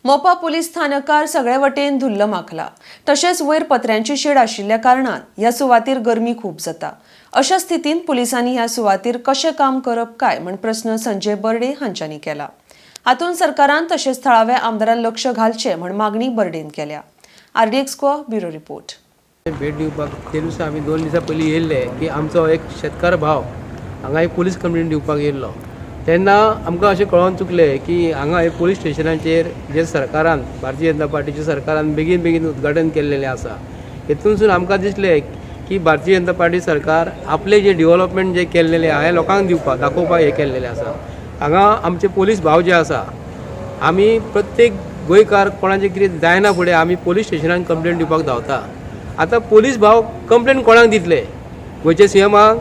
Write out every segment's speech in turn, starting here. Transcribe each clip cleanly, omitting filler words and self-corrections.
Mopa police स्थानकार सगळे वटेन धुल्ल माखला. तशेंच वयर पत्र्यांची शेड आशिल्ल्या कारणान ह्या सुवातीर गरमी खूब जाता. अशा स्थितीन पुलिसांनी ह्या सुवातीर कशें काम करप काय म्हण प्रस्न संजय बर्डे हांच्यांनी केला. हातूंत सरकारान तशेंच थळाव्या आमदारान लक्ष घालचें म्हण मागणी बर्डेन केल्या. RDX Goa, bureau report. भेट दिवपाक ते दिसा आमी 2 दिसां पयलीं येयल्ले की आमचो एक शेतकार भाव हांगा एक पुलीस कंप्लेन दिवपाक येयल्लो. तेन्ना आमकां अशें कळोन चुकलें की हांगा एक पुलीस स्टेशनाचेर जे सरकारान, भारतीय जनता पार्टीच्या सरकारान बेगीन बेगीन उद्घाटन केल्लेलें आसा, हेतूनसून आमकां दिसलें की भारतीय जनता पार्टी सरकार आपलें जे डेवलपमेंट जे केल्लेलें आहा हें लोकांक दिवपाक, दाखोवपाक हें केल्लेलें आसा. हांगा आमचे पोलीस भाव जे आसा, आमी प्रत्येक गोंयकार कोणाचें कितें जायना फुडें आमी पोलीस स्टेशनान कंप्लेन दिवपाक धांवता. आतां पोलीस भाव कंप्लेन कोणाक दितले? गोंयचे सीएमाक?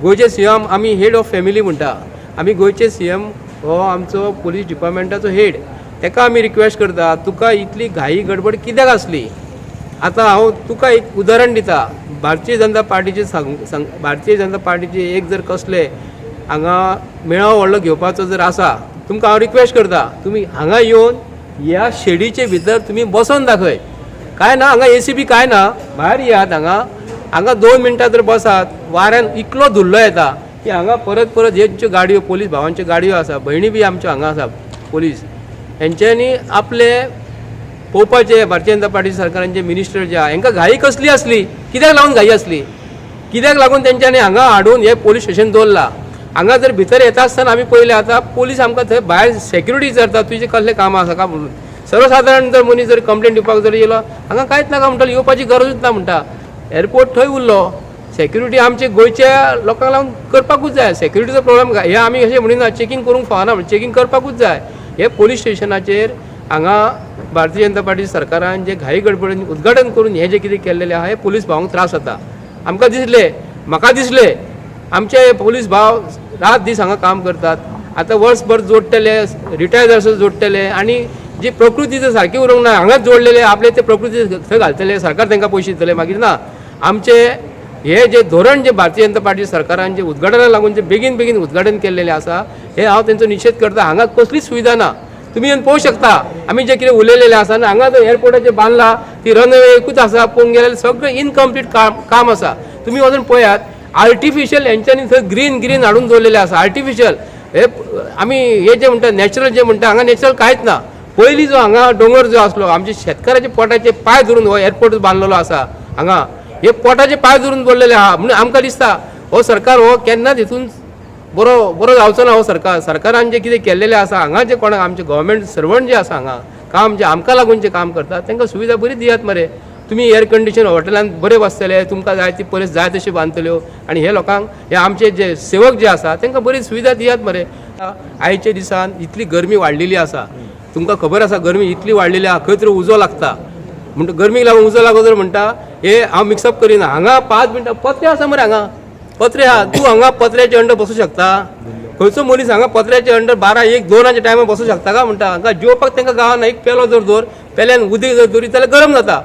गोंयचे सीएम आमी हेड ऑफ फॅमिली म्हणटा आमी. गोंयचे सीएम हो आमचो पोलीस डिपार्टमेंटाचो हेड. तेका आमी रिक्वेस्ट करता, तुका इतली घाई गडबड कित्याक आसली? आतां हांव तुका एक उदाहरण दिता. भारतीय जनता पार्टीचे सांग सांग भारतीय जनता पार्टीचे एक जर कसले हांगा मेळावो व्हडलो घेवपाचो जर आसा, तुमकां हांव रिक्वेस्ट करता, तुमी हांगा येवन ह्या शेडीचे भितर तुमी बसोन दाखय. काय ना हांगा एसी बी काय ना. भायर येयात हांगा. हांगा 2 मिनटां जर बसात, वाऱ्यान इतलो धुल्लो येता की हांगा परत परत हेंच्यो गाडयो, पोलीस भावांच्यो गाडयो आसा, भयणी बी आमच्यो हांगा आसा पोलीस, हेंच्यांनी आपले पळोवपाचे. भारतीय जनता पार्टी सरकारांचे मिनिस्टर जे आहा, हेंकां घाई कसली आसली? कित्याक लागून घाई आसली? कित्याक लागून तेंच्यांनी हांगा हाडून हे पोलीस स्टेशन दवरला? हांगा जर भितर येता आसतना आमी पळयलें, आतां पोलीस आमकां थंय भायर सेक्युरिटी विचारता, तुजें कसलें काम आसा का म्हणून. सर्वसाधारण जर मनीस जर कंप्लेन दिवपाक जर येयलो हांगा, कांयच नाका म्हणटा, येवपाची गरजूच ना म्हणटा. एअरपोर्ट थंय उरलो. सेक्युरिटी आमचे गोंयच्या लोकांक लागून करपाकूच जाय. सेक्युरिटीचो प्रॉब्लम हे आमी अशें म्हणिना चेकींग करूंक फावना, चेकींग करपाकूच जाय. हे पोलीस स्टेशनाचेर हांगा भारतीय जनता पार्टी सरकारान जे घाई गडबडीन उद्घाटन करून हे जे कितें केल्लेलें आहा, हे पोलीस भावांक त्रास जाता. आमकां दिसलें, म्हाका दिसलें, आमचे हे पोलीस भाव रात दीस हांगा काम करतात. आतां वर्सभर जोडटले, रिटायर जासर जोडटले आनी जी प्रकृती जर सारकी उरूंक ना, हांगाच जोडलेले आपले ते प्रकृती थंय घालतले. सरकार तांकां पयशे दितले मागीर ना. आमचे हे जे धोरण जे भारतीय जनता पार्टी सरकारान जे उद्घाटनाक लागून जे बेगीन बेगीन उद्घाटन केल्लेलें आसा, हे हांव तेंचो निशेध करता. हांगा कसलीच सुविधा ना. तुमी येवन पळोवंक शकता, आमी जे कितें उलयलेलें आसा न्हू, हांगा एअरपोर्टाचेर बांदला ती रनवे एकूच आसा. पळोवंक गेल्यार सगळें इनकम्प्लीट काम काम आसा. तुमी वचून पळयात, आर्टिफिशियल हेंच्यांनी थंय ग्रीन ग्रीन हाडून दवरलेलें आसा आर्टिफिशियल. हे आमी हे जे म्हणटा, नॅचरल जे म्हणटा, हांगा नॅचरल कांयच ना. पयलीं जो हांगा दोंगर जो आसलो, आमच्या शेतकाराच्या पोटाचे पांय धरून हो एअरपोर्ट बांदलेलो आसा. हांगा हे पोटाचे पांय धरून दवरलेले आहा. म्हणून आमकां दिसता, हो सरकार हो केन्नाच हितून बरो बरो जावचो ना. हो सरकार, सरकारान जे कितें केल्लेलें आसा, हांगा जे कोणाक आमचे गव्हर्मेंट सर्वंट जे आसा, हांगा काम जे आमकां लागून जे काम करतात, तांकां सुविधा बरी दियात मरे तुमी. एअर कंडिशन हॉटेलान बरे बसतले, तुमकां जाय ती परस जाय तशी बांदतल्यो आनी हे लोकांक, हे आमचे जे सेवक जे आसा, तांकां बरी सुविधा दियात मरे. आयच्या दिसान इतली गरमी वाडलेली आसा, तुमकां खबर आसा, गरमी इतली वाडलेली आहा, खंय तरी उजो लागता म्हणटा, गरमीक लागून उजो लागो जर म्हणटा, हे हांव मिक्सअप करिना. हांगा 5 मिनटां पत्रे आसा मरे, हांगा पत्रे आहा. तूं हांगा पत्र्याचे अंडर बसूं शकता? खंयचो मनीस हांगा पत्र्याचे अंडर 12, 1, 2च्या टायमार बसूं शकता का म्हणटा? हांगा जेवपाक तांकां गावना. एक पेलो जर दवर, पेल्यान उदीक जर दवरीत जाल्यार गरम जाता.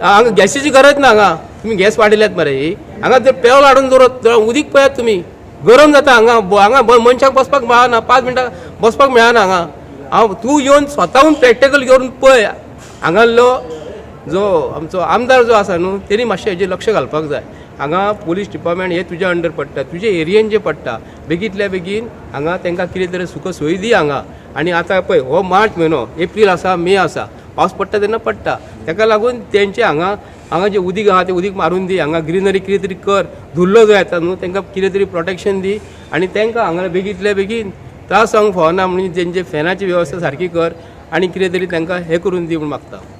हांगा गॅसीची गरज ना. हांगा तुमी गॅस वाडयल्यात मरे ही. हांगा जर पेलो हाडून दवरत, उदीक पळयात तुमी, गरम जाता हांगा. हांगा मनशाक बसपाक मेळना, 5 मिनटां बसपाक मेळना हांगा. हांव तूं येवन स्वताहून प्रॅक्टिकल करून पळय. हांगासलो जो आमचो आमदार जो आसा न्हू, तेणी मातशें हेजेर लक्ष घालपाक जाय. हांगा पोलीस डिपार्टमेंट हे तुज्या अंडर पडटा, तुजे एरियेन जे पडटा, बेगींतल्या बेगीन हांगा तांकां कितें तरी सुख सोयी दी हांगा. आनी आतां पळय, हो मार्च म्हयनो, एप्रील आसा, मे आसा, पावस पडटा तेन्ना पडटा. ताका लागून तेंचे हांगा हांगा जे उदीक आहा, तें उदीक मारून दी. हांगा ग्रिनरी कितें तरी कर. धुल्लो जो येता न्हू, तांकां कितें तरी प्रोटेक्शन दी आनी तांकां हांगा बेगींतल्या बेगीन त्रास जावंक फावना म्हणून तेंचे फॅनाची वेवस्था सारकी कर आनी कितें तरी तांकां हें करून दी म्हूण मागता.